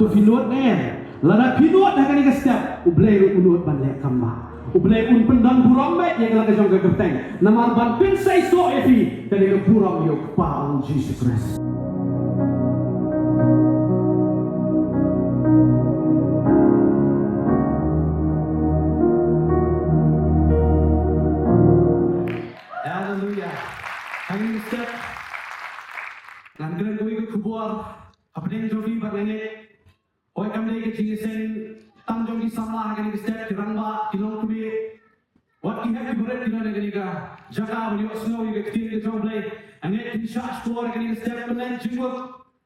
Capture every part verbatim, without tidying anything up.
Phi nud ne, lada phi nud ha kane ka step, U Blei ruh u nud ban leh kam ba. U Blei un pyndon burom bad ïa ka la ka jong ka kyrteng. Namar ban pynseisoh ïa phi, ka dei ka burom ïa u Kpa u Jisu Khrist. Haleluya. Kane ka step. Ngan kren kawei ka khubor. Hapdeng jong phi ba nga ngeit. Hooid kam dei ka jingïaseng tang jong ki samla ha kane ka step, ki rangbah, ki longkmie. Wat ki hep ki barit ki don ha kane ka jaka ban ïohsngew ïa ka ktien ka jong U Blei. Nga ngeit kin shah shkor ha kane ka step, pynleit jingmut.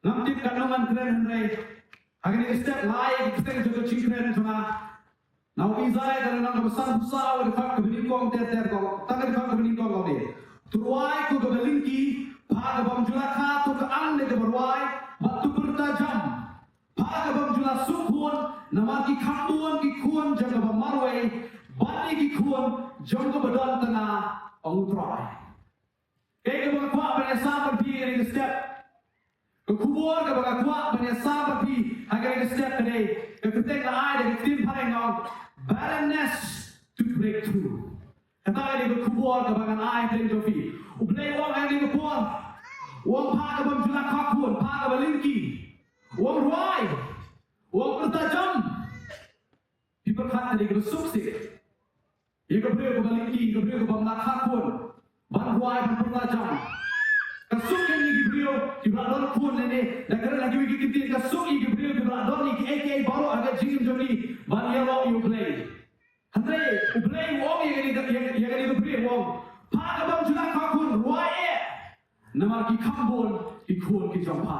Ngam tip katno ngan kren hynrei ha kane ka step nga ai ïa ka kyrteng jong ka jingkren jong nga. Na u Isaïah ka lynnong kaba sanphew saw, ka dkhot kaba nyngkong ter ter, ka, tang ka dkhot kaba nyngkong ka ong, "To rwai ko kaba lyngki, pha ka bym ju la kha, to kyang ne kaba rwai, bad to pyrta jam, pha ka bym ju la suk khun, namar ki kham bun ki khun jong kaba marwei, bad ïa ki khun jong kaba don tnga, ong U Trai." Kaei kaba nga kwah ban ïasam bad phi ha kane ka step. Ka khubor kaba nga kwah ban ïasam bad phi ha kane ka step ka dei, ka kyrteng nga ai da ka ktien phareng nga ong, barrenness to breakthrough. Kata ka dei ka khubor kaba ngan ai hapdeng jong phi. U Blei u ong ha kane ka por, u ong pha ka bym ju la kha khun, pha kaba lyngki, u ong rwai, u ong pyrta jam. Phi pyrkhat ka dei kaba suk sih. Ïa ka briew kaba lyngki, ka briew ka bym la kha khun, ban rwai ban pyrta jam. Ka suk ïa ki briew kiba la don khun lane, da kren ha kiwei ki ktien, ka suk ïa ki briew kiba la don ïa kiei kiei baroh ha ka jingim jong ki ban ïaroh ïa U Blei. Hynrei U Blei u ong ïa kane ka, ïa, ïa kane ka briew u ong, pha ka bym ju la kha khun, rwai eh. Namar ki kham bun ki khun ki jong pha.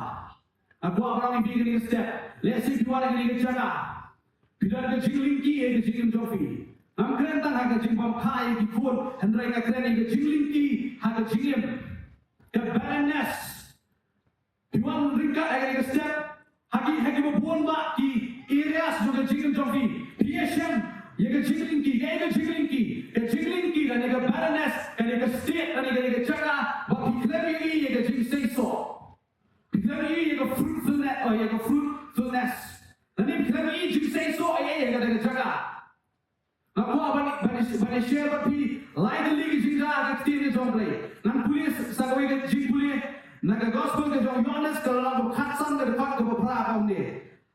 Nga kwah ban ong ïa phi kane ka step. Lehse phi wan ha kane ka jaka, phi don ka jinglyngki ha ka jingim jong phi. Ngam kren tang ha ka jingbym kha ïa ki khun, hynrei nga kren ïa ka jinglyngki ha ka jingim. Ka barrenness. Phi wan ryngkat ha kane ka step, ha ki, ha kiba bun bah ki areas jong ka jingim jong phi. Phi ïashem ïa ka jinglyngki, ïa ka jinglyngki, ka jinglyngki, kane ka barrenness, kane ka state, kane, kane ka jaka ba phi khlem ïohi ïa ka jingseisoh. Phi khlem ïohi ïa ka fruitfulness, oh, ïa ka fruitfulness. Lane phi khlem ïohi jingseisoh, eh, eh, ïa kata ka jaka. Nga kwah ban, ban, ban share bad phi lai tylli ki jingjia ha ka ktien ka jong U Blei. Ngan pule sa kawei ka jingpule na ka gospel ka jong u Ïohannes ka lynnong kaba khatsan ka dkhot kaba phra ka ong ne,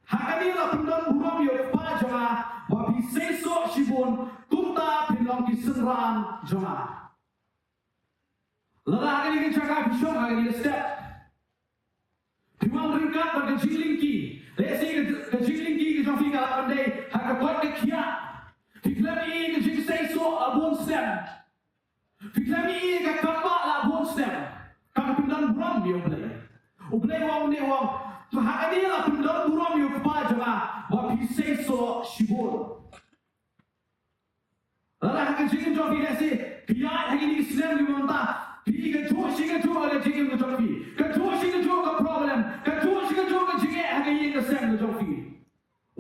ha kane la pyndon burom ïa u Kpa jong nga ba phi seisoh shibun, kumta phin long ki synran jong nga. Lada ha kane ka jaka phi shong ha kane ka step, phi wan ryngkat bad ka jinglyngki. Lehse ka, ka jinglyngki ka jong phi ka la pyndei ha ka koit ka khiah. Phi khlem ïohi ka jingseisoh la bun snem. Phi khlem ïohi ka kambah la bun snem. Kam pyndon burom ïa U Blei. U Blei u ong ne u ong, to ha kane la pyndon burom ïa u Kpa jong nga ba phi seisoh shibun. Lada ha ka jingim jong phi lehse phi ïaid ha kine ki snem ki mynta, phi kajuh shi kajuh ha ka jingim ka jong phi, kajuh shi kajuh ka problem, kajuh shi kajuh ka jingeh ha ka ïing ka sem ka jong phi.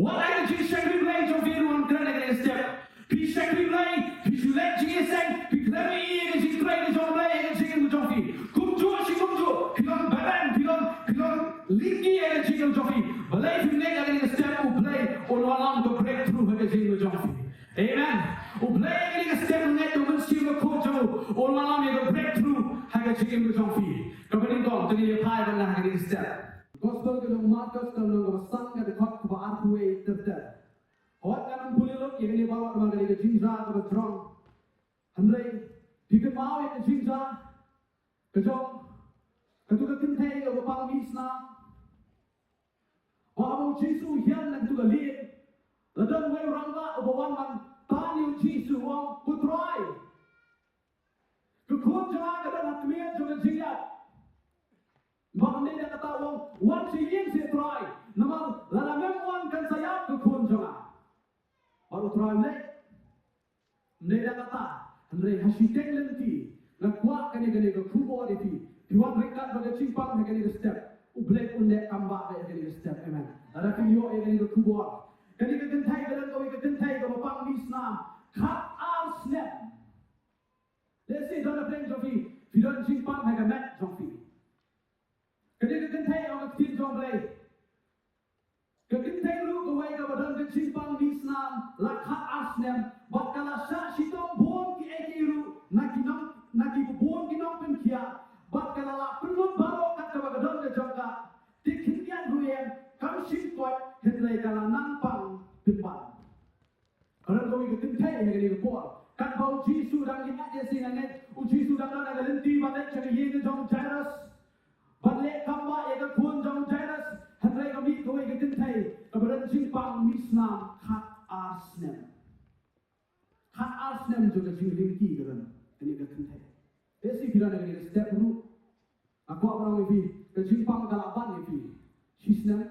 Wat ha ka jingshakri Blei jong phi ruh ngan kren ha kane ka step. Phi shakri Blei, phi shu leit jingïaseng, phi khlem ïohi ïa ka jingtrei ka jong U Blei ha ka jingim ka jong phi. Kumjuh shi kumjuh, phi long barren, phi long, phi long lyngki ha ka jingim ka jong phi. Balei phim leit ha kane ka step, U Blei un wanlam ka breakthrough ha ka jingim ka jong phi. Amen. U Blei ha kane ka step, nga ngeit u Mynsiem Bakhuid jong u un wanlam ïa ka breakthrough ha ka jingim ka jong phi. Kaba nyngkong, to ngin ïa phai ban ha kane ka step. Gospel ka jong u Markos ka lynnong kaba san ka dkhot kaba arphew wei ter ter. Hooid ngan ym pule lut ïa kane baroh namar ka dei ka jingjia kaba jrong. Hynrei phi kynmaw ïa ka jingjia ka jong katu ka kynthei kaba pang mih snam. Ba haba u Jisu u hiar na katu ka lieng, la don uwei u rangbah uba wan ban tan ïa u Jisu, u ong, ko Trai, ka khun jong nga ka don ha khmied jong ka jingïap. Bad ym dei da kata, u ong, wan sha ïing seh Trai, namar lada mem wan kan sa ïap ka khun jong nga. Bad u Trai u leit. Ym dei da kata, hynrei ha shiteng lynti, nga kwah kane, kane ka khubor ïa phi. Phi wan ryngkat bad ka jingpang ha kane ka step, U Blei un leh kam ba ha kane ka step. Amen. Lada phi ïoh ïa kane ka khubor. Kane ka kynthei ka don kawei ka kynthei kaba pang mih snam khatar snem. Lehse don hapdeng jong phi, phi don jingpang ha ka met jong phi. Kane ka kynthei, ong ka ktien jong U Blei, ka kynthei snem, bad ka la shah shitom bun kiei kiei ruh na ki nong, na ki bun ki nongpynkhiah, bad ka la lah pynlut baroh kat kaba ka don ka jong ka. Te khyndiat ruh em, kam shym koit, hynrei ka la nang pang pynban. Ka don kawei ka kynthei ha kane ka por. Katba u Jisu dang ïaid, ïa shisha nga ngeit, u Jisu dang don ha ka lynti ban leit sha ka ïing ka jong u Jairus ban leh kam bah ïa ka khun jong u Jairus. Hynrei ka mih kawei ka kynthei kaba don jingpang misnam khat ar snem. Khat ar snem jong ka jingryngki ka don kane ka kynthei. Te shisha phi don ha kane ka step ruh. Nga kwah ban ong ïa phi, ka jingpang ka lah ban ïa phi. Shi snem,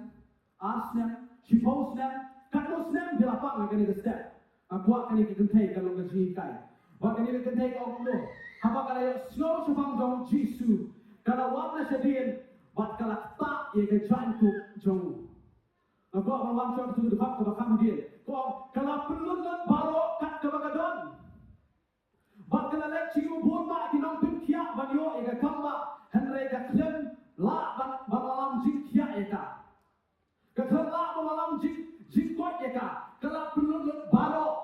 ar snem, shiphew snem, katno snem phi la pang ha kane ka step. Nga kwah kane ka kynthei ka long ka jinghikai. Bad kane ka kynthei ka ong kumno, haba ka la ïohsngew shaphang jong u Jisu, ka la wan na shadien bad ka la ktah ïa ka jaiñkup jong u. Nga kwah ban wan sha katu ka dkhot kaba kham hadien. Ka ong, ka la pynlut lut baroh kat kaba ka don. Bad ka la leit sha ki bun bah ki nongpynkhiah ban ïoh ïa ka kam bah, hynrei ka khlem lah ban, ban wallam jingkhiah ïa ka. Ka khlem lah ban wallam jing, jingkoit ïa ka. Ka la pynlut lut baroh.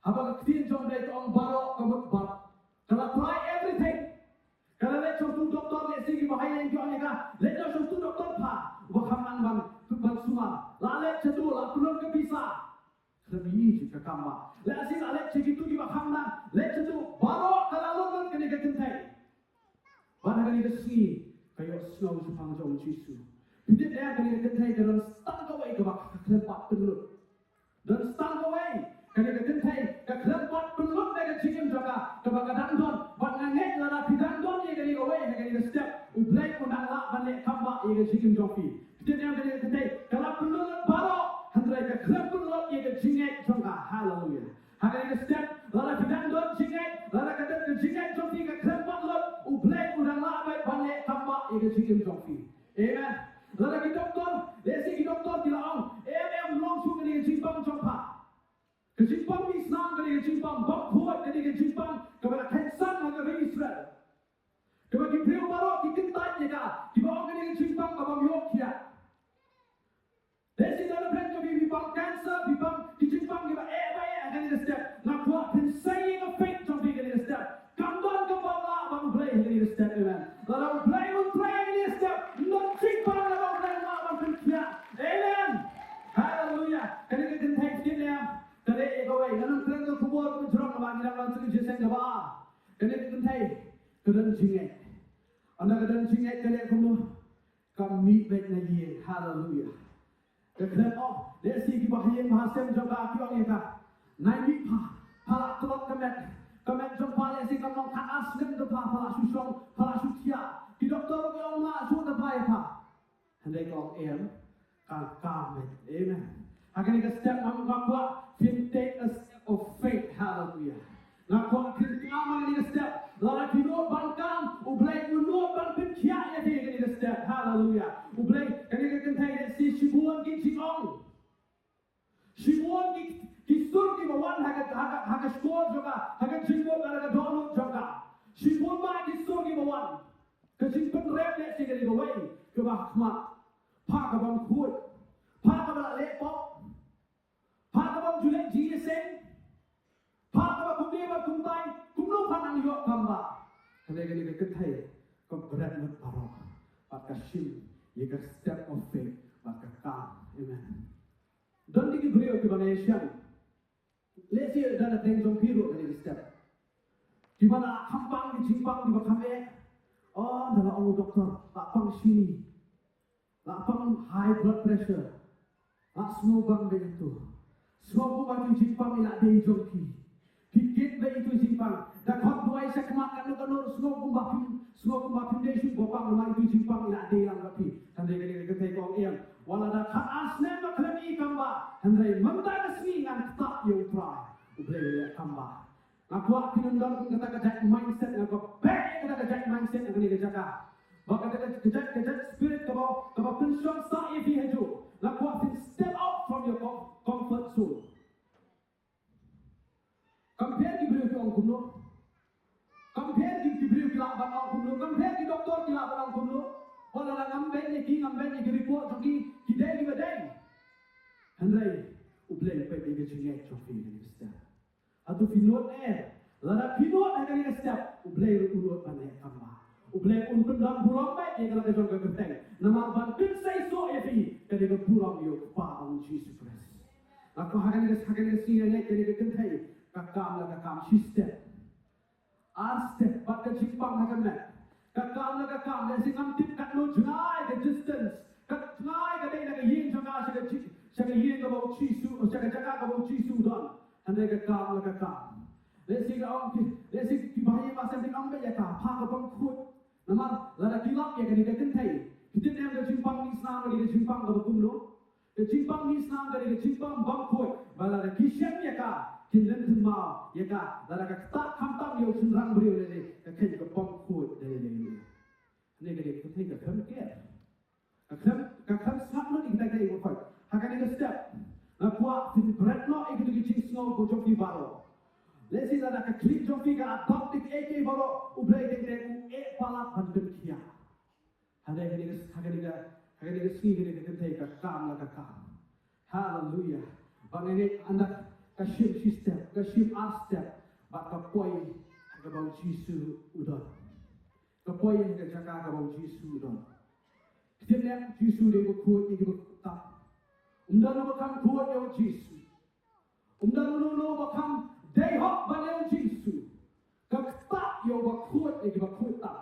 Haba ka ktien jong U Blei ka ong baroh ka mut baroh. Ka la try everything. Ka la leit sha utu u doktor, lehse kiba ha ïing ki ong ïa ka, leit noh sha utu u doktor pha, uba kham nang ban, ban sumar. La leit shatu, la pynlut ka pisa. Khlem ïohi jingkam bah. Lehse la leit sha kitu kiba kham nang, leit shatu, baroh ka la lut lut kane ka kynthei. Bad ha kane ka sngi ka ïohsngew shaphang jong u Jisu. Phi tip ne em, kane ka kynthei ka don tang kawei kaba ka khlem pat pynlut. Don tang kawei, kane ka kynthei ka khlem pat pynlut na ka jingim jong ka kaba ka dang don. Bad nga ngeit lada phi dang don ïa kane kawei ha kane ka step, U Blei un dang lah ban leh kam bah ïa ka jingim jong phi. Phi tip ne em, kane ka kynthei ka la pynlut lut baroh, hynrei ka khlem pynlut ïa ka jingngeit jong ka. Haleluia. Ha kane ka step, lada phi dang don jingngeit, lada ka don ka jingngeit jong phi ka khlem pat lut, U Blei u dang lah beit ban leh kam bah ïa ka jingim jong phi. Amen. Lada ki doktor, lehse ki doktor ki la ong, em, em long shuh kane ka jingpang jong pha. Ka jingpang misnam, kane ka jingpang bymkhuid, kane ka jingpang kaba la khein sah ha ka ri Israel. Kaba ki briew baroh ki kyntait ïa ka, kiba ong kane ka jingpang kaba ym ïoh khiah. Lehse da la pyrshah ka, phi pang cancer, phi pang ki jingpang kiba eh ba eh ha kane ka step. Nga kwah phin sei ïa ka faith jong phi ha kane ka step. Kam don kaba lah bad U Blei ha kane ka step, amen. Lada U Blei un trei ha kane ka step, ym don jingpang kaba U Blei un lah ban pynkhiah. Amen. Haleluia. Kane ka kynthei, phi tip ne em, ka leh ïa kawei. Nga nang kren ka khubor kaba jrong namar ngi dang wan sha ka jingïaseng kaba ar. Kane ka kynthei ka don jingngeit. Ynda ka don jingngeit ka leh kumno? Ka mih beit na ïing. Haleluia. Ka kren, oh, lehse kiba ha ïing ba ha sem jong ka ki ong ïa ka, nai mih pha, pha la tlot ka met. Ka met jong pha lehse kam long khatar snem, da pha, pha la shu shong, pha la shu thiah. Ki doktor ki ong lah shuh da pha ïa pha. Hynrei ka ong em, ka, ka met. Amen. Ha kane ka step nga, nga kwah phin take a step of faith. Haleluia. Nga kwah phin kam ha kane ka step. Lada phi nud ban kam, U Blei u nud ban pynkhiah ïa phi ha kane ka step. Haleluia. U Blei, kane ka kynthei lehse shibun ki jingong, shibun ki, ki sur kiba wan ha ka, ha ka, ha ka shkor jong ka, ha ka jingmut, ha ka dohnud jong ka. Shibun bah ki sur kiba wan. Ka jingpynrem lehse kane kawei kaba ha khmat. Pha kaba ym khuid. Pha kaba la leh pop. Pha kaba ym ju leh jingïaseng. Pha kaba kumne bad kumtai. Kumno pha nang ïoh kam bah? Kane, kane ka kynthei ka bret lut baroh bad ka shim ïa ka step of faith bad ka kam. Amen. Don ki briew kiba nang ïashem. Lehse da na pdeng jong phi ruh kane ka step. Kiba la kham pang ki jingpang kiba kham eh. Oh, da la ong u doktor, la pang shini, la pang high blood pressure. La sngewbang beit ïa tu. Sngewbha ba itu jingpang i la dei jong phi. Phi kit beit itu jingpang. Da khot duwai shakhmat kano kano, sngewbha ba phim, sngewbha ba phim dei shuh ba pang, namar itu jingpang i la dei lang bad phi. Hynrei kane ka kynthei ka ong em, wat la da khatar snem nga khlem ïohi kam bah, hynrei mynta ka sngi ngan ktah ïa U Trai. U Blei u leh kam bah. Nga kwah phin don kata ka jait mindset, nga kwah peit kata ka jait mindset ha kane ka jaka. Ba kata ka jait, ka jait spirit kaba, kaba pynshong sah ïa phi hajuh. Nga kwah phin step out from your com-, comfort zone. Kam pher ki briew ki ong kumno. Kam pher ki, ki briew ki lah ban ong kumno. Kam pher ki doktor ki lah ban ong kumno. Wat la ngam beit ïa ki, ngam beit ïa ki report jong ki, ki dei kiba dei. Hynrei U Blei peit ïa ka jingngeit jong phi ïa kane ka step. Hato phi nud eh? Lada phi nud ha kane ka step, U Blei ruh u nud ban leh kambah. U Blei un pyndon burom beit ïa ka la ka jong ka kyrteng. Namar ban pynseisoh ïa phi, kane ka burom ïa u Kpa jong U Jisu Khrist. Nga kwah ha kane ka, ha kane ka sngi nga ngeit kane ka kynthei ka kam la ka kam shi step. Ar step bad ka jingpang ha ka met. Ka kam la ka kam, lehse ngam tip katno jngai ka distance. Ka jngai ka dei na ka ïing jong ka sha ka ji-, sha ka ïing kaba U Jisu, sha ka jaka kaba U Jisu u don. Hynrei ka kam la ka kam. Lehse ka ong ki, lehse ki bahaïing bahasem kin ong beit ïa ka, pha ka bym khuid. Namar lada ki lap ïa kane ka kynthei, ki tip ne em ka jingpang mih snam ka dei ka jingpang kaba kumno? Ka jingpang mih snam ka dei ka jingpang bym khuid. Ba lada ki shem ïa ka, kin lynthem maw ïa ka, lada ka ktah khamtam ïa u shynrang briew lei lei, ka kheiñ ka bym khuid lei lei. Hynrei ka dei ka kynthei ka khlem care. Ka khlem, ka khlem sngap lut ïa kita kiei kiei baroh. Ha kane ka step, nga kwah phin bret noh ïa kito ki jingsngew ka jong phi baroh. Lehse lada ka khlieh jong phi ka la dap da kiei kiei baroh, U Blei dei dei u eh palat ban pynkhiah. Hynrei ha kane ka, ha kane ka, ha kane ka sngi kane ka kynthei ka kam la ka kam. Haleluia. Ba nga ngeit ynda ka shim shi step, ka shim ar step, bad ka poi ha kaba U Jisu u don. Ka poi ha ka jaka kaba U Jisu u don. Phi tip ne em, U Jisu u dei uba khuid ïa kiba tap. Um don uba kham khuid ïa U Jisu. Um don uno uno uba kham dei hok ban ïa U Jisu. Ka ktah ïa uba khuid ïa kiba khuid tam.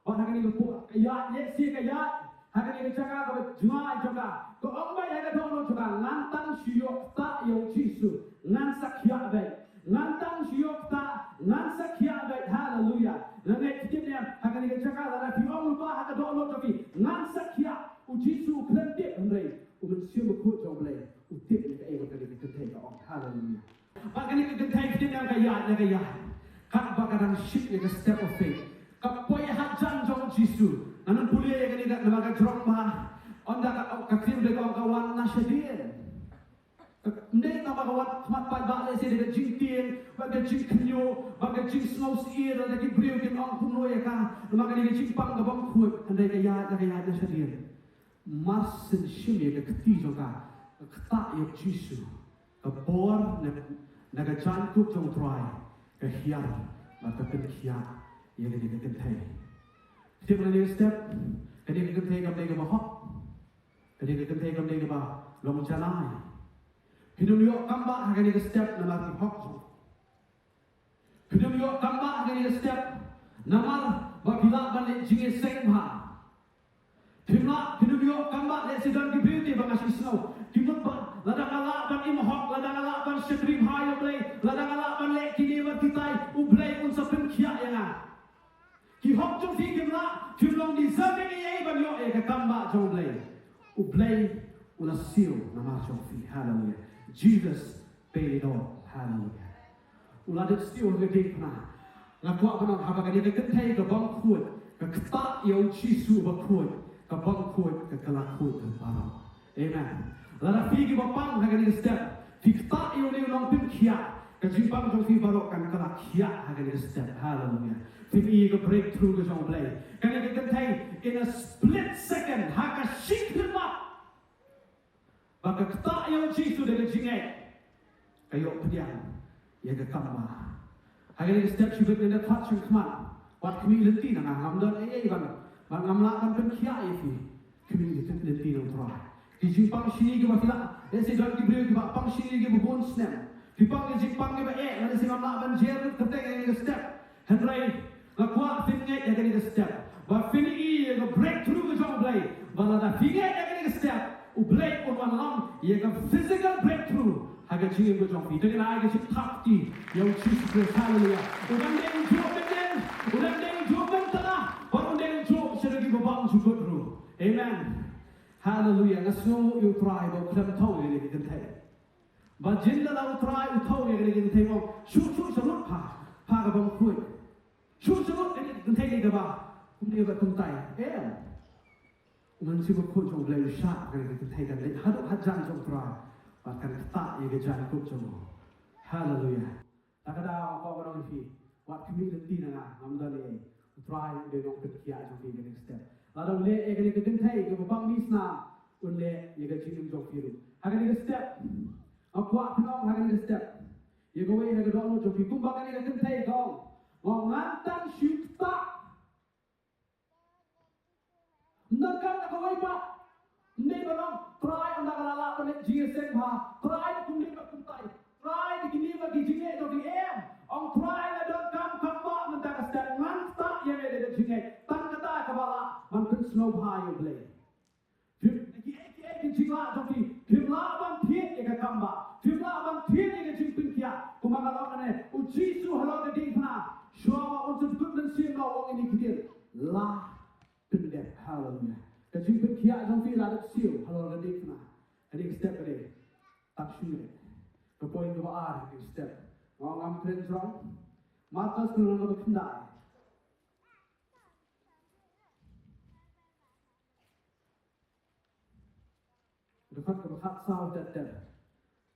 Bad ha kane ka por ka ïaid, lehse ka ïaid ha kane ka jaka kaba jngai jong ka. Ka ong beit ha ka dohnud jong ka, ngan tang shu ïoh ktah ïa U Jisu, ngan sa khiah beit. Ngan tang shu ïoh ktah, ngan sa khiah beit. Haleluia. Nga ngeit phi tip ne em, ha kane ka jaka lada phi ong lypa ha ka dohnud jong phi, ngan sa khiah, U Jisu u khlem tip, hynrei U Mynsiem Bakhuid jong U Blei u tip ïa kaei ba kane ka kynthei ka ong. Haleluia. Ba kane ka kynthei phi tip ne em ka ïaid, ïa ka ïaid. Katba ka dang shim ïa ka step of faith, ka poi hajan jong U Jisu. Ngan ym pule ïa kane ka, namar ka jrong bha. Ynda ka, ka kynthei ka ong ka wan na shadien. Ym dei tang ba ka wan khmat paidbah, lehse da ka jingtieng, bad ka jingkhynñiuh, bad ka jingsngew syier, lada ki briew kin ong kumno ïa ka, namar kane ka jingpang ka bym khuid, hynrei ka ïaid, ka ïaid na shadien. Mar syn shim ïa ka kti jong ka, ka ktah ïa U Jisu, ka bor na, na ka jaiñkup jong U Trai ka hiar bad ka pynkhiah ïa kane ka kynthei. Tip kane ka step, kane ka kynthei kam dei kaba hok. Kane ka kynthei kam dei kaba long jalai. Phin ym ïoh kambah ha kane ka step namar ki hok jong. Phin ym ïoh kambah ha kane ka step namar ba phi lah ban leh jingïaseng bha. Phim lah, phin ym ïoh kambah, lehse don ki briew te ba nga shu sngew, ki mut ba lada nga lah ban im hok, lada nga lah ban shakri bha ïa U Blei, lada nga lah ban leh kine bad kitai, U Blei un sa pynkhiah ïa nga. Ki hok jong phi kim lah, phim long deserving ei ei ban ïoh ïa ka kambah jong U Blei. U Blei u la siew namar jong phi. Haleluia. Jesus paid it all. Haleluia. U la dep siew ha ka diengphna. Nga kwah ban ong haba kane ka kynthei ka bym khuid ka ktah ïa U Jisu uba khuid, ka bym khuid ka, ka la khuid ka baroh. Amen. Lada phi kiba pang ha kane ka step, phi ktah ïa une u nongpynkhiah, ka jingpang jong phi baroh kan kylla khiah ha kane ka step. Haleluia. Phin i ka breakthrough ka jong U Blei. Kane ka kynthei, in a split second, ha ka shi khyndiat, ba ka ktah ïa U Jisu da ka jingngeit, ka ïoh pdiang ïa ka kambah. Ha kane ka step shibit ngin da khot shakhmat. Wat khmih lynti na nga, ngam don ei ei ban, ban, ngam lah ban pynkhiah ïa phi. Khmih lynti na U Trai. Ki jingpang shini kiba phi lah, lehse don ki briew kiba pang shini kiba bun snem. Ki pang ki jingpang kiba eh, lehse ngam lah ban jer lut kyrteng ha kane ka step. Hynrei nga kwah phin ngeit ha kane ka step ba phin i ïa ka breakthrough ka jong U Blei. Ba lada phi ngeit ha kane ka step, U Blei un wanlam ïa ka physical breakthrough ha ka jingim ka jong phi. Te ngin ai ka jingthap kti ïa U Jisu Khrist. Haleluia. U dang dei ujuh mynnin, u dang dei ujuh myntara, bad un dei ujuh sha kiba bym jukut ruh. Amen. Haleluia. Nga sngewnguh ïa U Trai ba u khlem thew ïa kane ka kynthei. Ba jin lada U Trai u thew ïa kane ka kynthei, u ong, shu shu sha lut pha, pha ka bym khuid. Shu sha lut, kane ka kynthei dei kaba kumne bad kumtai. Em. U Mynsiem Bakhuid jong U Blei u shah ba kane ka kynthei kan leit haduh hajan jong U Trai bad kan ktah ïa ka jaiñkup jong u. Haleluia. Te ka daw nga kwah ban ong ïa phi, wat khmih lynti na nga, ngam don ei ei. U Trai u dei u nongpynkhiah jong phi ha kane ka step. Lada u leh ïa kane ka kynthei kaba pang mih snam, un leh ïa ka jingim jong phi ruh ha kane ka step. Nga kwah pynong ha kane ka step ïa kawei na ka dohnud jong phi, kumba kane ka kynthei ka ong, nga ong ngan tang shu ktah. Ym donkam da kawei pat. Ym dei ban ong Trai, ynda nga la lah ban leh jingïaseng bha, Trai, kumne bad kumtai, Trai, da kine bad ki jingeh jong phi, em. Ong Trai, nga donkam kam ba mynta ka step ngan ktah ïa me da ka jingngeit. Tang kata kaba lah ban pynsngewbha ïa U Blei. Phim, kiei kiei ki jinglah jong phi, phim lah ban thied ïa ka kam ba, phim lah ban thied ïa ka jingpynkhiah. Kumba nga la ong hangne, U Jisu halor ka diengphna, shuwa ba un sa kut mynsiem, u ong ïa kine ki dien, la pyndep. Haleluya. Ka jingpynkhiah jong phi la dep siew halor ka diengphna. Ka dei ka step ka dei, tang shu ngeit. Ka point kaba ar, ka dei ka step. Nga ong ngam kren jrong. Markos ka lynnong kaba khyndai. Dkhot kaba khatsaw ter ter.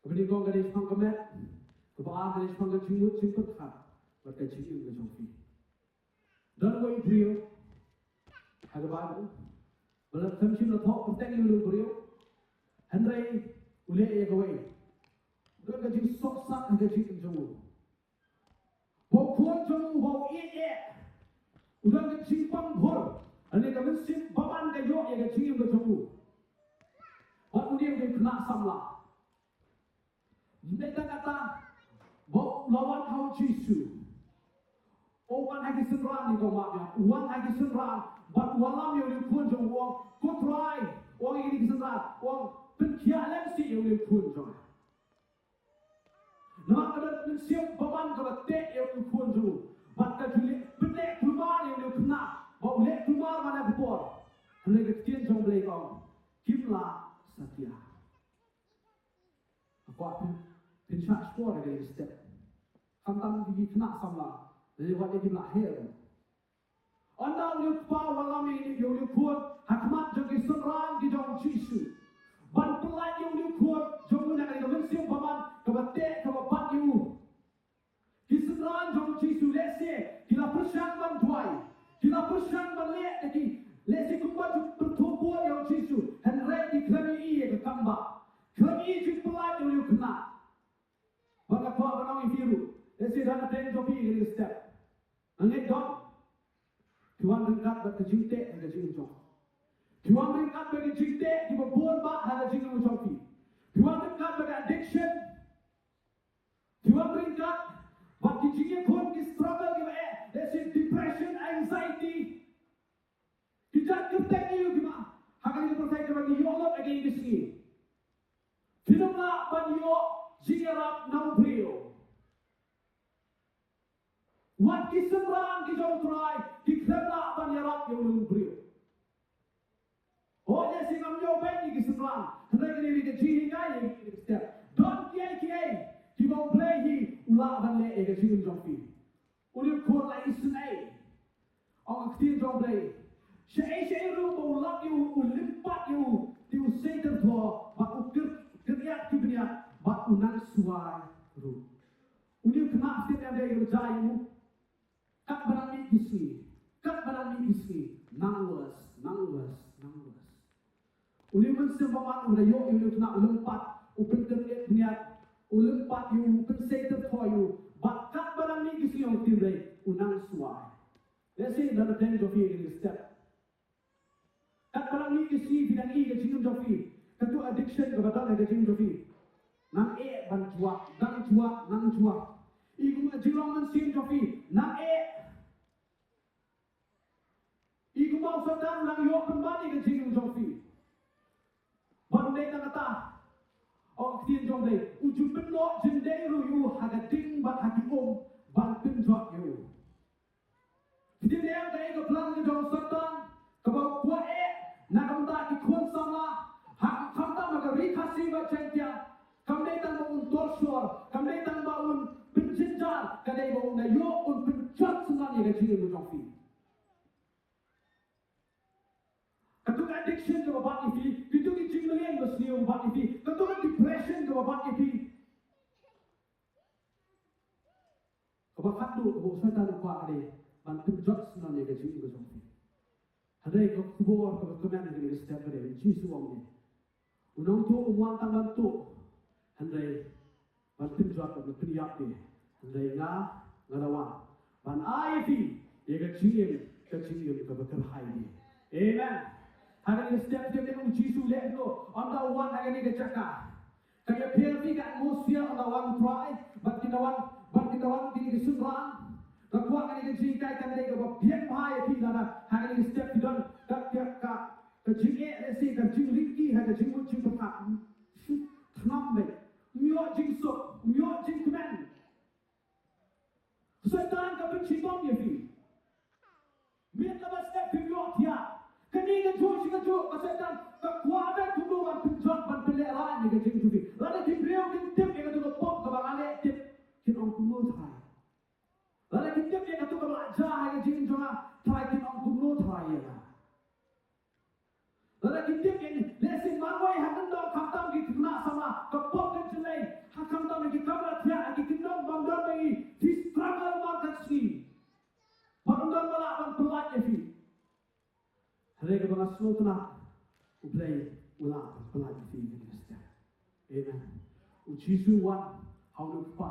Kaba nyngkong ka dei shaphang ka met, kaba ar ka dei shaphang ka jingmut jingpyrkhat bad ka jingim ka jong phi. Don uwei u briew ha ka Baibl ba la, khlem shym la thoh kyrteng ïa u briew, hynrei u leh ïa kawei. U don ka jingsohsat ha ka jingim jong u. Ba u khun jong u ba u ïeit eh, u don ka jingpang bor, lane ka mynsiem bymman ka ïoh ïa ka jingim ka jong u. Bad u dei u khynnah samla. Mynta kata ba u la wan ha U Jisu. U wan ha ki synran, ni ko ma ïa, u wan ha ki synran bad u wallam ïa u khun jong u, u ong, ko Trai, u ong ïa ki synran, u ong, pynkhiah lem seh ïa u khun jong nga. Namar ka don ka mynsiem bymman kaba teh ïa u khun jong u. Bad ka ju leh, pynleh kulmar ïa u khynnah ba u leh kulmar man la ka por. Hynrei ka ktien jong U Blei ka ong, kim lah satia. Ka kwah pyn, pynshah shkor ïa ka step. Khamtam ki khynnah samla, leh wat ïa kim lah her. Ynda u kpa u wallam ïa u khun ha khmat jong ki synran ki jong U Jisu, ban pyllait ïa u khun jong u na ka mynsiem bymman kaba teh kaba bat ïa u. Ki synran jong U Jisu lehse ki la pyrshang ban duwai, ki la pyrshang ban leh da ki, lehse kumba ju pyrthuh bor ïa U Jisu, hynrei ki khlem ïohi ïa ka kam ba, khlem ïohi jingpyllait ïa u khynnah. Bad nga kwah ban ong ïa phi ruh, lehse dang na pdeng jong phi ïa kane ka step. Nga ngeit don. Phi wan ryngkat bad ka jingteh ha ka jingim jong phi. Phi wan ryngkat bad ka jingteh kiba bun bah ha ka jingim jong phi. Phi wan ryngkat bad ka addiction. Phi wan ryngkat bad ki jingïakhun, ki struggle kiba eh, lehse depression, anxiety. Ki jait kyrteng ïa kiba ha kane ka pyrthei kaba ngi ïoh lut ha kine ki sngi. Phin ym lah ban ïoh jingïarap na u briew. Wat ki synran ki jong U Trai ki khlem lah ban ïarap ïa u briew. Hooid, lehse ngam ïoh beit ïa ki synran, hynrei kane ka dei ka jinghikai ïa ki step. Don kiei kiei kiba U Blei hi u lah ban leh ïa ka jingim jong phi. U dei u khun la isynei. Ong ka ktien jong U Blei, shaei shaei ruh ba u lap ïa u, u lympat ïa u, te u sei tyrthoh bad u kyr, kyrïat ki bniat bad u nang suwai ruh. U dei u khynnah, ktien em dei u jai u. Katba nang mih ki sngi, katba nang mih ki sngi, nang worse, nang worse, nang worse. U dei u mynsiem bymman uba la ïoh ïa u khynnah, u lympat, u pynkyrïat bniat, u lympat ïa u, u pynsei tyrthoh ïa u. Bad katba nang mih ki sngi, ong ka ktien, u nang suwai. Lehse na pdeng jong phi ïa kane ka step. Katba nang mih ki sngi phi nang i ka jingim jong phi, kato addiction kaba don ha ka jingim jong phi, nang eh ban juak, nang juak, nang juak. I kumba ka jinglong mynsiem jong phi nang eh. I kumba u Soitan u nang ïoh pynban ïa ka jingim jong phi. Bad ym dei tang kata, ong ka ktien jong U Blei, u ju pynnoh jyndei ruh ïa u ha ka ding bad ha ki um ban pynjot ïa u. Ka dei ka plan ka jong u Soitan kaba u kwah eh na ka bynta ki khun samla, ha, khamtam ha ka Ri Khasi bad Jaiñtia. Kam dei tang ba un torture, kam dei tang ba un pynjynjar, ka dei ba un da ïoh un pynjot synran ïa ka jingim ka jong phi. Kato ka addiction kaba bat ïa phi, kito ki jingmlien basniew kaba bat ïa phi, kato ka depression kaba bat ïa phi. Kaba khatduh kaba u Soitan u kwah ka dei ban pynjot synran ïa ka jingim ka jong phi. Hynrei ka khubor kaba kmen ha kane ka step ka dei, U Jisu u ong ne, u nongtuh um wan tang ban tuh, Hynrei ban pynjot, ban pynïap de. Hynrei nga, nga da wan ban ai ïa phi ïa ka jingim, ka jingim kaba kyrhai de. Amen. Ha kane ka step te, u Jisu leh kumno? Ynda u wan ha kane ka jaka, ka ïapher ïa phi ka atmosphere ynda u wan u Trai, bad ynda u wan, bad ynda u wan kine ki synran, nga kwah kane ka jinghikai kan dei kaba biang bha ïa phi lada ha kane ka step phi don ka, ka, ka, ka jingeh, lehse ka jingringki ha ka jingmut jingpyrkhat. Thngan beit, ym ïoh jingsuk, ym ïoh jingkmen. Soitan ka pynshitom ïa phi. Mynta ba step phim ïoh thiah. Kane kajuh shi kajuh ka Soitan ka kwah beit kumno ban pynjot, ban pynlehraiñ ïa ka jingim jong phi. Lada ki briew kin tip ïa katu ka pop kaba nga leh, tip, kin ong kumno Trai. Lada kin tip ïa katu kaba la jia ha ka jingim jong nga, Trai, kin ong kumno Trai ïa nga. Lada ki tip ïa ngi, lehse marwei ha kyndong khamtam ki khynnah samla, ka pop ka jyllei, ha khamtam ki kamra thiah, ha ki kyndong bym don ba ngi, phi struggle markatsi. Bad ym don ba lah ban pyllait ïa phi. Hynrei kaba nga sngewtynnat, U Blei u lah ban pyllait ïa phi ha kane ka step. Amen. U Jisu u wan ha une u kpa.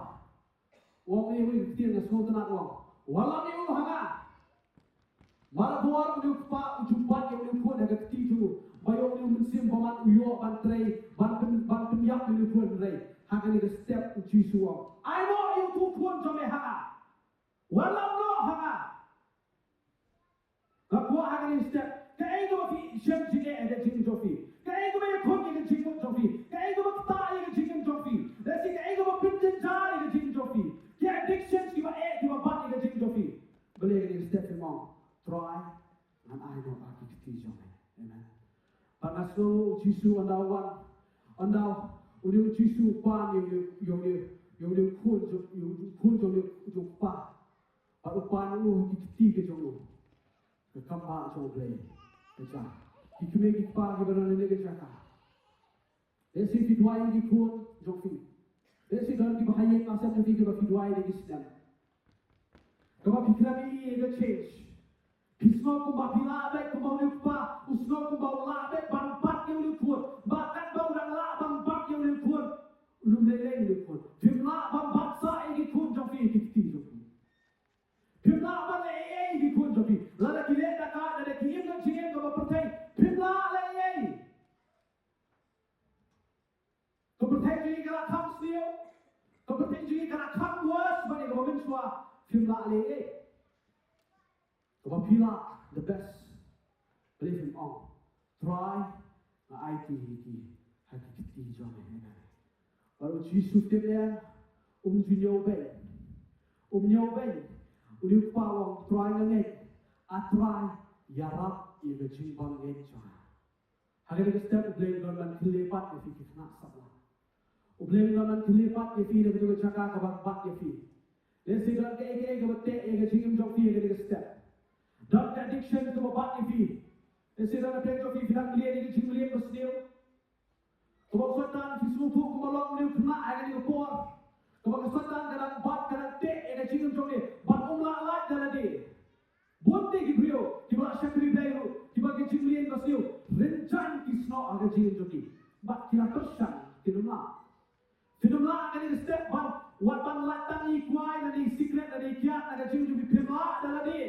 U ong ïa une u ktien, nga sngewtynnat, u ong, wallam ïa u ha nga. Mar ba u wan une u kpa u ju bat ïa une u khun ha ka kti jong u, ba ïoh une u mynsiem bymman u ïoh ban trei, ban pyn, ban pynïap ïa une u khun. Hynrei ha kane ka step u Jisu u ong, ai noh ïa utu u khun jong me ha nga. Wallam noh ha nga. Nga kwah ha kane ka step, kaei kaba phi shem jingeh ha ka jingim jong phi, kaei kaba ïakhun ïa ka jingmut jong phi, kaei kaba ktah ïa ka jingim jong phi, lehse kaei kaba pynjynjar ïa ka jingim jong phi, ki addictions kiba eh kiba bat ïa ka jingim jong phi. Balei ha kane ka step phim ong, Trai, ngan ai noh ha ki kti jong me. Amen. Bad nga sngew u Jisu ynda u wan, ynda une u Jisu u pan ïa une, ïa une, ïa une u khun jong, ïa une u khun jong une u kpa. Bad u pan ïa u ha ki kti ki jong u. Ka kam bah jong U Blei ka jia. Ki kmie ki kpa kiba don ha kane ka jaka, lehse phi duwai ïa ki khun jong phi. Lehse don kiba ha ïing ha sem jong phi kiba phi duwai da ki snem. Kaba phi khlem ïohi ïa ka change. Phi sngew kumba phi lah beit, kumba une u kpa u sngew kumba u lah beit ban bat ïa une u khun. Bad katba u dang lah ban bat ïa une u khun, un ym lei lei une u khun. Phim lah ban bat sah ïa ki khun jong phi ha ki kti jong phi. Phim lah ban leh ei ei ïa ki khun jong phi. Lada ki leh da ka, lada ki im ka jingim kaba pyrthei, phim lah leh ei ei. Ka pyrthei jong ngi ka la kham sniew, ka pyrthei jong ngi ka la kham worse ban ïa kaba mynshuwa, phim lah leh ei ei. Kaba phi lah the best, balei phim ong, Trai, nga aiti ïa ki ha ki kti jong me. Amen. Bad u Jisu u tip lei, um ju ñiew beiñ. Um ñiew beiñ. Une u kpa u ong, Trai, nga ngeit. A Trai, ïarap ïa ka jingbym ngeit jong nga. Ha kane ka step U Blei un don ban kylli pat ïa phi ki khynnah samla. U Blei un don ban kylli pat ïa phi na katu ka jaka kaba bat ïa phi. Lehse don kaei kaei kaba teh ïa ka jingim jong phi ha kane ka step. Don ka addiction kaba bat ïa phi. Lehse don na pdeng jong phi phi dang mlien ïa ka jingmlien basniew. Kaba u Soitan, phi sngewthuh, kumba long une u khynnah ha kane ka por, kaba ka Soitan ka dang bat, ka dang teh ïa ka jingim jong ngi ban ym lah lait da lade. Bun te ki briew kiba la shakri Blei ruh, kiba ki jingmlien basniew, rynsan ki snoh ha ka jingim jong ki. Bad ki la pyrshang, kin ym lah. Phin ym lah ha kane ka step ban, wat ban lait tang ïa i kwai lane i cigarette lane i kiad na ka jingim jong phi, phim lah da lade.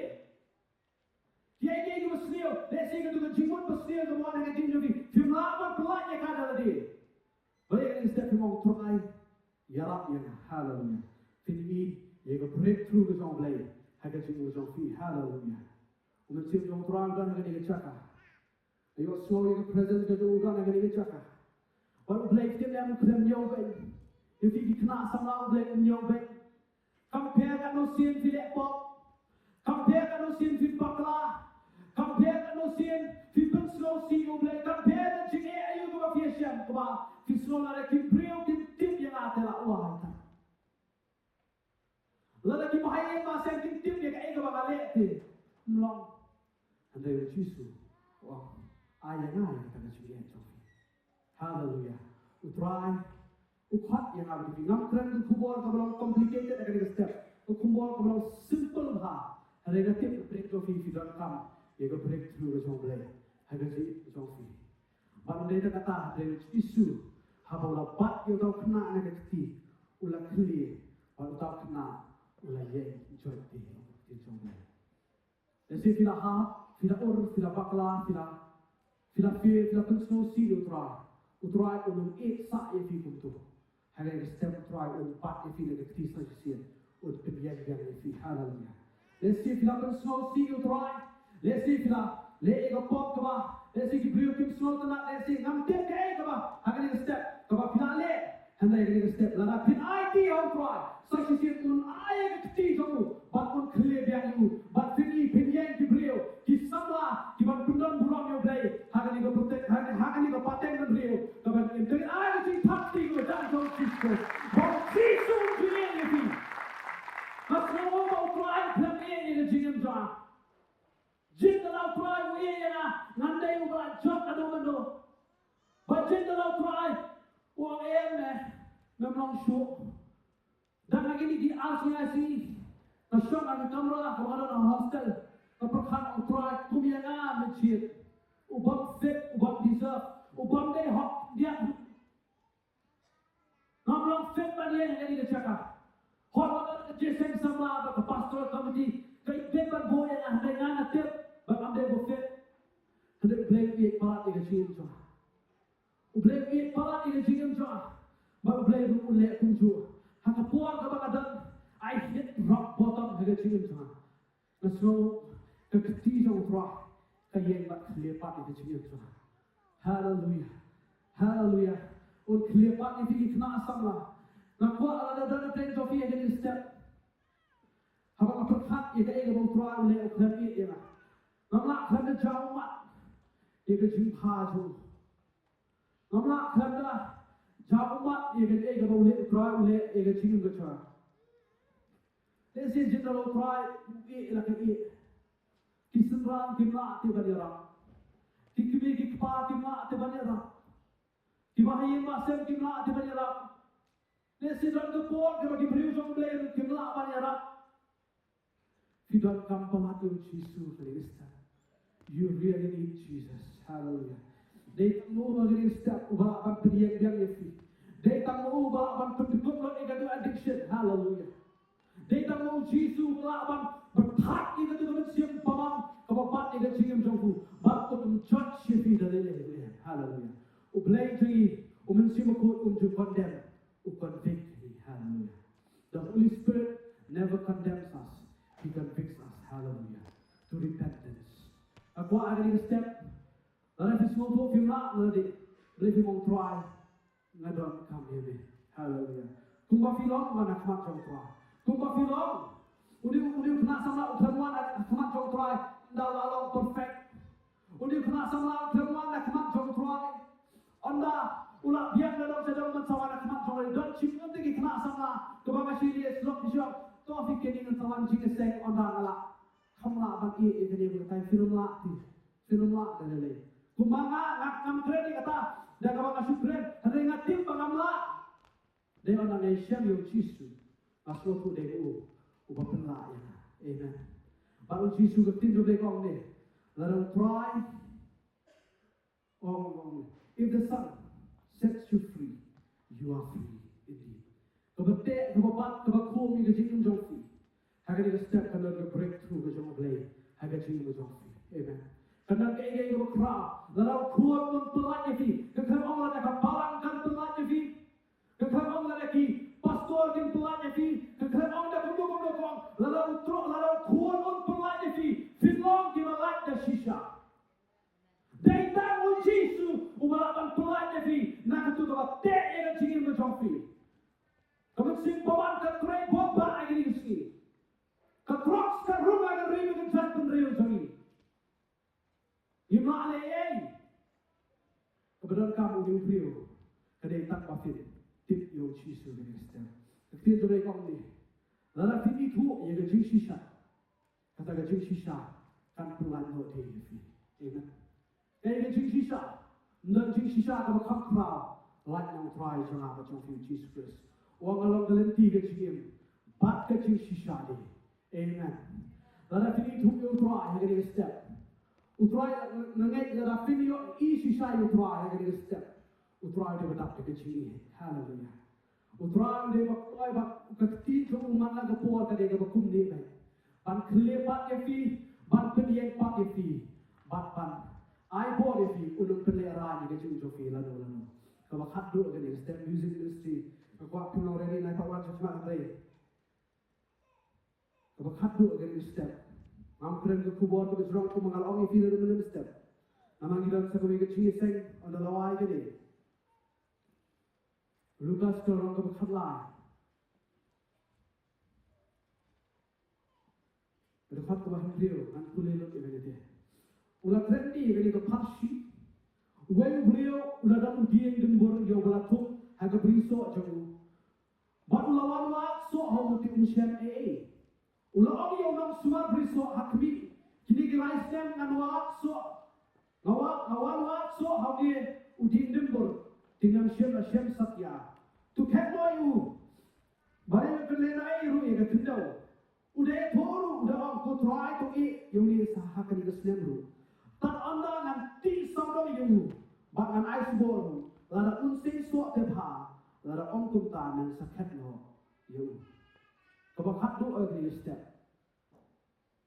Kiei kiei kiba sniew, lehse katu ka jingmut basniew kaba wan ha ka jingim jong phi, phim lah ban pyllait ïa ka da lade. Balei ha kane ka step phim ong, Trai, ïarap ïa nga. Haleluia. Phin ïohi ïa ka breakthrough ka jong U Blei ha ka jingim jong phi. Haleluia. U Mynsiem jong U Trai u don ha kane ka jaka. Ïohsngew ïa ka presence ka jong U Trai ha kane ka jaka. Bad U Blei u tip lei, um khlem ñiew beiñ. Ïa phi ki khynnah samla, U Blei um ñiew beiñ. Kam pher katno sien phi leh pop. Kam pher katno sien phi bakla. Kam pher katno sien phi pynsngewsih ïa U Blei. Kam pher ka jingeh aïu kaba phi ïashem, kaba phi sngew lada ki briew kin tip ïa nga te la wai ta. Lada ki bahaïing bahasem kin tip ïa kaei kaba nga leh te ym long. Hynrei U Jisu u ong, ai ïa nga ïa kata ka jingeh jong phi. Haleluia. U Trai u khot ïa nga bad ïa phi. Ngam kren ka khubor kaba long complicated ha kane ka step. Ka khubor kaba long simple bha. Hynrei nga tip ka breakthrough jong phi, phi donkam ïa ka breakthrough ka jong U Blei ha ka jingim jong phi. Bad ym dei tang kata, hynrei U Jisu Haba u la bat ïa uta u khynnah na ka kti, u la khlieh, bad uta u khynnah u la ïeng joit te, ïa u kti jong u. Lehse phi la hap, phi la ur, phi la bakla, phi la, phi la fail, phi la pynsngewsih ïa u Trai. U Trai un ym ïeh sah ïa phi kumto. Ha kane ka step u Trai un bat ïa phi na ka kti sa shisien. Un pynïeng biang ïa phi. Haleluya. Lehse phi la pynsngewsih ïa u Trai. Lehse phi la leh ïa ka pop kaba, lehse ki briew kim sngewtynnat, lehse ngam tip kaei kaba. Ha kane ka step kaba phi la leh. Hynrei kane ka step lada phin aiti ha u Trai, sa shisien un ai ïa ka kti jong u, bad un khlieh biang ïa u, bad phin i phin ïeng ki briew, ki samla, ki ban pyndon burom ïa u Blei, ha kane ka pateng, ha kane, ha kane ka pateng bynriew, ka ban im. Te ai ka jingthap kti kaba jam jong u Jisu Khrist. Ba u Jisu un khlieh ïa phi. Nga sngew ba u Trai u khlem ïeh ïa ka jingim jong nga. Jin da la u Trai u ïeh ïa nga, ngan dei uba la jot haduh mynno. Ba jin da la u Trai u ong em, eh, mem long shuh. Dang ha kine ki ar sngi ar sngi, nga shong ha ka kamra kaba nga don ha hostel. Nga pyrkhat, u Trai, kum ïa nga mynta, u bym fit, u bym deserve, u bym dei hok diat. Ngam long fit ban ïeng ha kane ka jaka. Hooid, wat la ka jingïaseng samla bad ka pastoral committee ka ïeit ban buh ïa nga, hynrei nga nga tip ba ngam dei ba fit. Hynrei U Blei u ïeit palat ïa ka jingim jong nga. U Blei u ïeit palat ïa ka jingim jong nga. Bad U Blei ruh un leh kumjuh. Ha ka por kaba nga don, I hit rock bottom ha ka jingim jong nga. Nga sngew ka kti jong U Trai ka ïeng bad khlieh pat ïa ka jingim jong nga. Haleluya. Haleluya. Un khlieh pat ïa phi ki khynnah samla. Nga kwah lada don na pdeng jong phi ha kane ka step, haba nga pyrkhat ïa kaei kaba U Trai u leh, u khlem ïeh ïa nga. Ngam lah khlem da jaw ummat ïa ka jingpha jong u. Ngam lah khlem da jaw ummat ïa kaei kaba U leh, U Trai u leh ïa ka jingim ka jong nga. Lehse jin da la U Trai u ïeh la ka ïeh, ki synran kim lah te ban ïarap. Ki kmie ki kpa kim lah te ban ïarap. Ki bahaïing bahasem kim lah te ban ïarap. Lehse don ka por kaba ki briew jong U Blei ruh kim lah ban ïarap. Phi donkam palat ïa u Jisu ha kane ka step. You really need Jesus. Hallelujah. Dei tang ma u ha kane ka step uba lah ban pynïeng biang ïa phi. Dei tang ma u uba lah ban pyndep lut ïa katu addiction. Hallelujah. Dei tang ma u Jisu uba lah ban pynthat ïa katu ka mynsiem bamon kaba bat ïa ka jingim jong phi. Bad un judge ïa phi da lei lei. Hallelujah. U Blei jong ngi, U Mynsiem Bakhuid um ju condemn. U convict ngi. Hallelujah. The Holy Spirit never condemns us. He convicts us. Hallelujah. To repentance. Nga kwah ha kane ka step, lada phi sngewthuh phim lah, lada dei, lada phim ong, Trai, nga donkam ïa me. Hallelujah. Kumba phi long, wan ha khmat jong U Trai. Kumba phi long. Une u, une u khynnah samla u khlem wan ha khmat jong U Trai ynda u la long perfect. Une u khynnah samla u khlem wan ha khmat jong U Trai ynda u la biang na dong sha dong ban sa wan ha khmat jong U Trai. Don shibun ki khynnah samla kiba nga shu leit shlok ki shu ong, to phi, kane nga sa wan jingïaseng ynda nga la, kham lah ban ïeh ïa kane, ba nga tip phin ym lah te. Phin ym lah da lei lei. Kumba nga, nga ngam kren ïa kata da kaba nga shu kren, hynrei nga tip ba ngam lah. Dei ynda nga ïashem ïa u Jisu, nga sngewthuh dei u uba pynlah ïa nga. Amen. Bad u Jisu, ka ktien jong U Blei ka ong ne, lada U Trai, ong, ong, if the Son sets you free, you are free indeed. Kaba teh, kaba bat, kaba khum ïa ka jingim jong phi, ha kane ka step kan don ka breakthrough ka jong U Blei ha ka jingim jong phi. Amen. Kan don kaei kaei kaba khraw. Lada u Khun un pynlait ïa phi, ka khlem ong lada ka balang kan pynlait ïa phi. Ka khlem ong lada ki pastor kin pynlait ïa phi. Ka khlem ong da kumno kumno, ka ong lada u Trai, lada u Khun un pynlait ïa phi, phin long kiba lait da shisha. Dei tang u Jisu uba lah ban pynlait ïa phi na katu kaba teh ïa ka jingim ka jong phi. Ka mynsiem bamon ka trei bor bha ha kine ki sngi. Ka drugs ka rung ha ka ri bad ka jaitbynriew jong ngi. Ngim lah leh ei ei. Kaba donkam une u briew ka dei tang ba phin tip ïa u Jisu ha kane ka step. Ka ktien jong U Blei ka ong ne, lada phin ithuh ïa ka jingshisha, kata ka jingshisha kan pynlait noh ïa phi. Amen. Kaei ka jingshisha? Ym don jingshisha kaba kham khraw lait na U Trai jong nga bad jong phi U Jisu Khrist. U ong, nga long ka lynti, ka jingim bad ka jingshisha de. Amen. Lada phin ithuh ïa U Trai ha kane ka step, U Trai, nga ngeit lada phin ïohi shisha ïa U Trai ha kane ka step, U Trai u dei ba dap da ka jingïeit. Haleluya. U Trai u dei ba kloi ba ka kti jong u man la ka por ka dei kaba kumne beit. Ban khyllipmat ïa phi, ban pynïeng pat ïa phi, bad ban ai bor ïa phi, un ym pynlehrain ïa ka jingim jong phi lano lano. Kaba khatduh kane ka step, music ministry. Nga kwah phin long ready, nai pat wan sha khmat hynrei kaba khatduh kane ka step. Ngam kren ka khubor kaba jrong kumba nga la ong ïa phi lano mynne mynstep. Namar ngi don sa kawei ka jingïaseng, ynda la wai kane. Lukas ka lynnong kaba khatlai, ka dkhot kaba hynriew, ngan pule lut ïa kane te. U la kren ïa kane ka pharshi. Uwei u briew u la don u dieng dymbur ïa uba la thung ha ka bri soh jong u. Bad u la wan wad soh ha u te um shem ei ei. U la ong ïa u nongsumar bri soh, ha khmih, kine ki lai snem ngan wad soh. Nga wa-, nga wan wad soh ha une u dieng dymbur, te ngam shym la shem satia. To khet noh ïa u. Ba dei ban pynlehrain ruh ïa ka khyndew. U dei thoh ruh, u da ong, ko Trai, to ïeh ïa une sa ha kane ka snem ruh. Tad ynda ngan tih sawdong ïa u, bad ngan ai sbor ruh. Lada un seisoh te bha, lada ym kumta ngan sa khet noh ïa u. Kaba khatduh ïa kane ka step.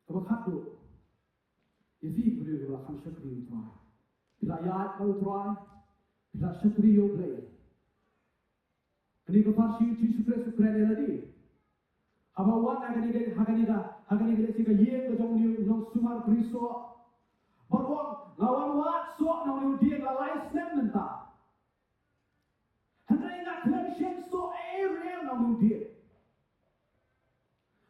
Kaba khatduh. Ïa phi ki briew kiba la kham shakri U Trai. Phi la ïaid bad U Trai. Phi la shakri ïa U Blei. Kane ka pharshi U Jisu Khrist u kren ïa lade. Haba u wan ha kane ka, ha kane ka, ha kane ka lehse ka ïing ka jong une u nongsumar bri soh. Bad u ong, nga wan wad soh na une u dieng la lai snem mynta. Hynrei nga khlem shem soh ei ei ruh na une u dieng.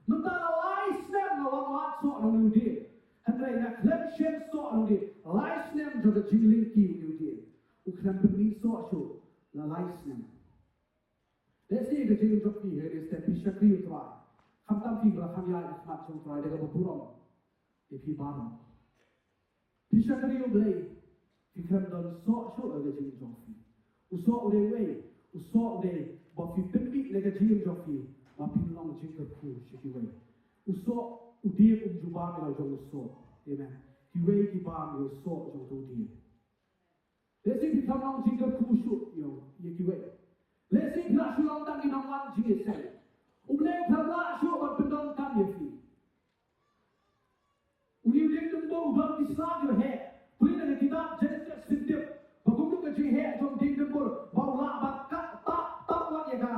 Mynta la lai snem nga wan wad soh na une u dieng. Hynrei nga khlem shem soh na une u dieng. Lai snem jong ka jinglyngkhuh une u dieng. U khlem pynmih soh shuh la lai snem. Lehse ka jingim jong phi ha kane ka step phi shakri U Trai. Khamtam phi ba la kham ïaid ha khmat jong U Trai da kaba burom. Ïa phi baroh. Phi shakri U Blei, phi khlem don soh shuh ha ka jingim jong phi. U soh u dei uwei, u soh u dei ba phi pynmih na ka jingim jong phi, ba phin long jingkyrkhu sha kiwei. U soh u dieng um ju bam ïa la u jong u soh. Amen. Kiwei ki bam ïa u soh jong uto u dieng. Lehse phi khlem long jingkyrkhu shuh ïa, ïa kiwei. Lehse phi la shu long tang ki nongwan jingïaseng. U Blei u khlem lah shuh ban pyndonkam ïa phi. Une u dieng dymbur u don ki sla kiba heh. Pule na ka kitab Genesis, phin tip ba kumno ka jingheh jong u dieng dymbur ba u lah ban kat tap tap wat ïa ka,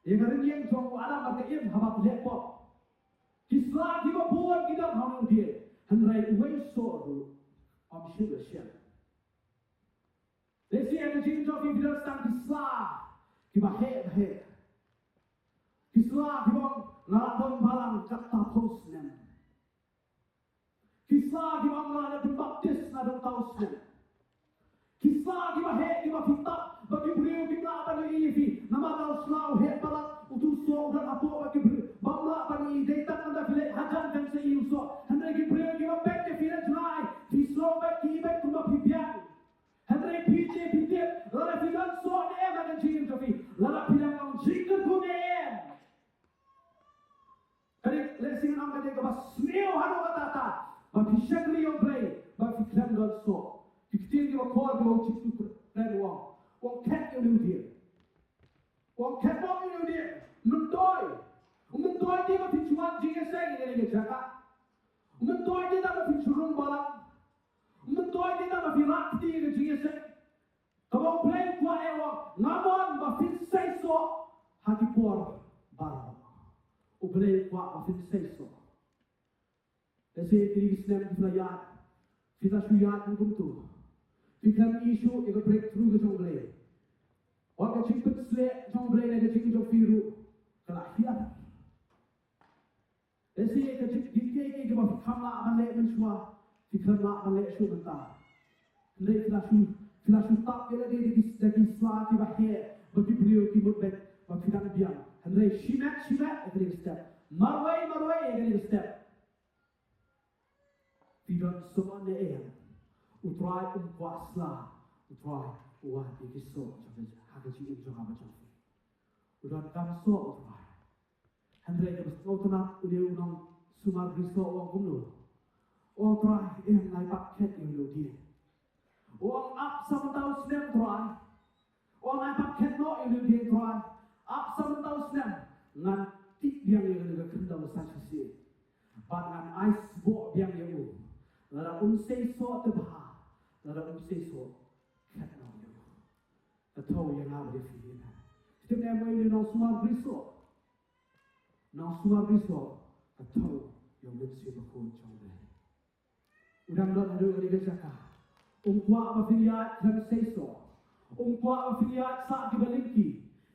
ïa ka rynïeng jong u Adam bad ka Im haba ki leh pop. Ki sla kiba bun ki don ha une u dieng. Hynrei uwei soh ruh ym shym la shem. Lehse ha ka jingim jong phi phi don tang ki sla kiba heh ba heh. Ki sla kiba ong nga la don balang katta phew snem. Ki sla kiba ong nga la dep pynbaptis naduh katta u snem. Ki sla kiba heh kiba phi tap ba ki briew kim lah ban ïohi ïa phi. Namar la u sla u heh palat, uto u soh u don hapoh ba ki briew bym lah ban ïohi. Dei tang ynda phi leit hajan phin sa ïohi u soh. Hynrei ki briew kiba peit ïa phi lajngai, phi sngew beit ki beit kumba phi biang. Hynrei phi te phi tip, lada phi don soh ne em ha ka jingim jong phi, lada phi dang long jingkyrkhu ne em. Ka dei, lehse ngan ong ka dei kaba sniew haduh katta katta ba phi shakri ïa U Blei, ba phi khlem don soh. Ki ktien kiba khor kiba U Jisu u kren, u ong, u ong khet ïa une u dieng. U ong khet noh ïa une u dieng. Myntoi. Myntoi te ba phin shu wan jingïaseng ïa kane ka jaka. Myntoi te ba phin shu rung balang. Myntoi te ba phin rah kti ïa ka jingïaseng. Kaba U Blei u kwah ïa u, nga mon ba phin seisoh ha ki por baroh. U Blei u kwah ba phin seisoh. Lehse kine ki snem ki phi la ïaid, phi la shu ïaid kumto. Phi khlem ïohi shuh ïa ka breakthrough ka jong U Blei. Wat ka jingpynsleh jong U Blei na ka jingim jong phi ruh ka la hiar. Lehse ka jing, ki, ki, ki, kiba phi khlem lah ban leh mynshuwa, phi khlem lah ban leh shuh mynta. Hynrei phi la shu, phi la shu tap ïa lade da ki, da ki sla kiba heh, ba ki briew ki mut beit ba phi dang biang. Hynrei shimet shimet ïa kane ka step. Marwei marwei ïa kane ka step. Phi don soh ne em, U Trai um kwah sla, U Trai u wad ïa ki soh jong phi ha ka jingim jong nga bad jong phi. U donkam soh U Trai. Hynrei kaba sngewtynnat une u nongsumar bri soh u ong kumno? U ong Trai, em, ngan ïa pat khet ïa une u dieng. U ong ap sa mynta u snem Trai. Ong ai pat khet noh ïa une u dieng Trai. Ap sa mynta u snem ngan tih biang ïa une ka khyndew sa shisien. Bad ngan ai sboh biang ïa u. Lada um seisoh te bha. Lada um seisoh khet noh ïa u. Ka thew ïa nga bad ïa phi. Te ne mo ïa u nongsumar bri soh. Nongsumar bri soh. Ka thew ïa u Mynsiem Bakhuid jong U Blei. U dang don haduh kane ka jaka. Um kwah ba phin ïaid khlem seisoh. Um kwah ba phin ïaid sah kiba lyngkhi.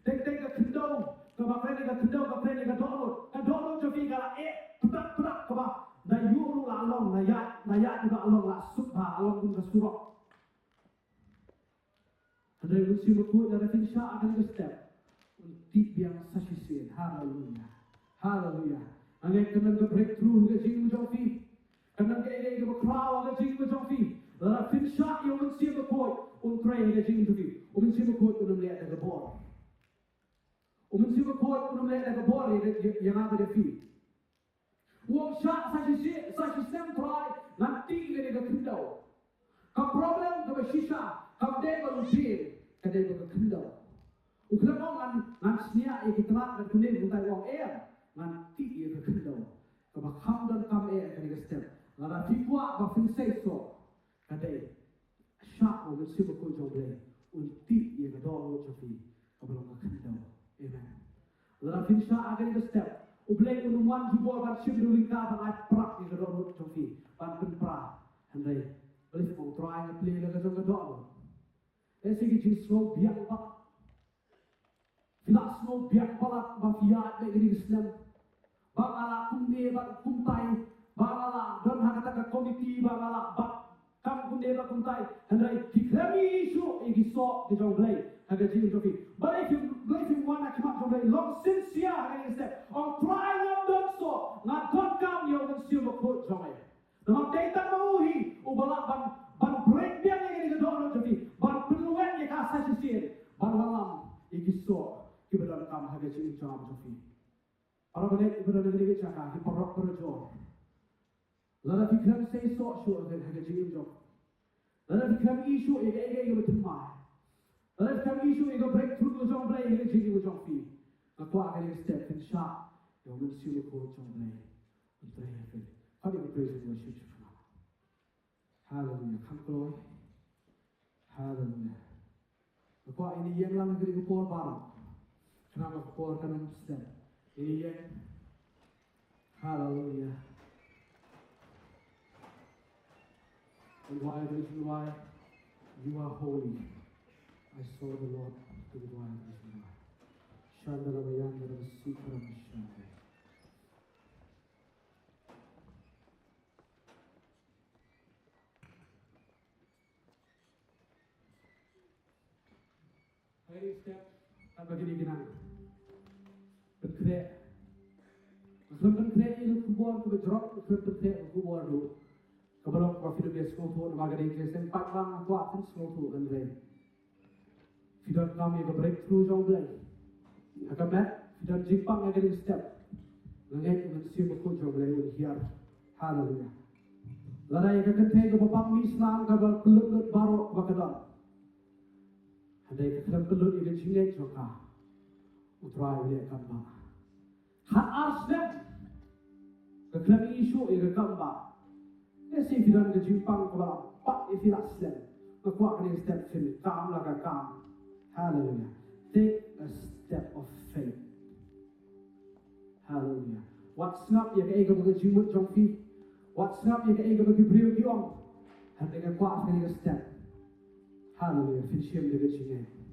Teng teng ka khyndew kaba kren ïa ka khyndew, ka kren ïa ka dohnud. Ka dohnud jong phi ka la eh pdak pdak kaba da ïuh ruh la long, la ïaid, la ïaid ruh la long, la suk bha, la long kum ka surok. Hynrei u Mynsiem Bakhuid lada phin shah ha kane ka step, un tih biang sa shisien. Haleluia. Haleluia. Nga ngeit kan don ka breakthrough ha ka jingim jong phi. Kan don kaei kaei kaba khraw ha ka jingim jong phi. Lada phin shah ïa u Mynsiem Bakhuid, un trei ha ka jingim jong phi. U Mynsiem Bakhuid un ym leh da ka bor. U Mynsiem Bakhuid un ym leh da ka bor ïa, ïa, ïa nga bad ïa phi. U ong shah sa shisien, sa shisnem Trai, ngan tih ïa kane ka khyndew. Ka problem kaba shisha kam dei ba u dieng, ka dei ba ka khyndew. U khlem ong ngan, ngan sniah ïa ki tnat bad kumne kumtai, u ong em, ngan tih ïa ka khyndew. Kaba kham donkam eh ha kane ka step. Lada phi kwah ba phin seisoh, ka dei shah ïa u Mynsiem Bakhuid jong U Blei, un tih ïa ka dohnud jong phi kaba long ka khyndew. Amen. Lada phin shah ha kane ka step, U Blei un ym wan jubor ban shim da u lyngkha ban ai prah ïa ka dohnud jong phi ban pynpra. Hynrei balei phi ong Trai nga plie la ka jong ka dohnud? Lehse ki jingsngew biang pat. Phi la sngew biang palat ba phi ïaid beit kane ka snem. Ba nga la kumne bad kumtai, ba nga la don ha kata ka komiti, ba nga la bat kam kumne bad kumtai. Hynrei phi khlem ïohi shuh ïa ki soh ki jong U Blei ha ka jingim jong phi. Balei phi, balei phi wan ha khmat jong U Blei? Long sincere ha kane ka step. Ong Trai nga don soh, nga donkam ïa u Mynsiem Bakhuid jong me. Namar dei tang ma u hi uba lah ban, ban break biang ïa kane ka dohnud jong phi, ban pynlwet ïa ka sa shisien, ban wallam ïa ki soh kiba donkam ha ka jingim jong phi. Para bangeit kiba don ha kane ka jaka, ki paralok parajor. Lada phi khlem seisoh shuh ha ka jingim jong phi. Lada phi khlem ïohi shuh ïa kaei kaei kaba thymmai. Lada phi khlem ïohi shuh ïa ka breakthrough ka jong U Blei ha ka jingim ka jong phi. Nga kwah ha kane ka step phin shah ïa u Mynsiem Bakhuid jong U Blei. Phin trei ha phi. Khot ïa ka praise and worship jong phi. Haleluia. Kham kloi. Haleluia. Nga kwah ïa ine ïeng lang ha kane ka por baroh. Khnang ba ka por kan ym slem. Ine ïeng. Haleluia. And why, the reason why you are holy. I saw the Lord, the why, the reason why. Shandala bayandala sikara shanda. Hai step, tang ba kine ki nang. Pynkhreh. Khlem pynkhreh ïa ka khubor kaba jrong, khlem pynkhreh ïa ka khubor ruh. Kaba long kaba phi dei ban sngewthuh, namar ka dei ka seng pat lang, kwah phin sngewthuh hynrei. Phi donkam ïa ka breakthrough jong U Blei. Ha ka met, phi don jingpang ha kane ka step. Nga ngeit U Mynsiem Bakhuid jong U Blei un hiar. Haleluia. Lada ïa ka kynthei kaba pang mih sla kaba pynlut lut baroh kaba ka don. Hynrei ka khlem pynlut ïa ka jingngeit jong ka. U Trai u leh kam ba. Khat ar snem. Ka khlem ïohi shuh ïa ka kam ba. Lehse phi don ka jingpang kaba la pat ïa phi la slem. Nga kwah kane ka step phin kam la ka kam. Haleluia. Take a step of faith. Haleluia. Wat sngap ïa kaei kaba ka jingmut jong phi. Wat sngap ïa kaei kaba ki briew ki ong. Hynrei nga kwah kane ka step. Haleluia. Phin shim da ka jingngeit.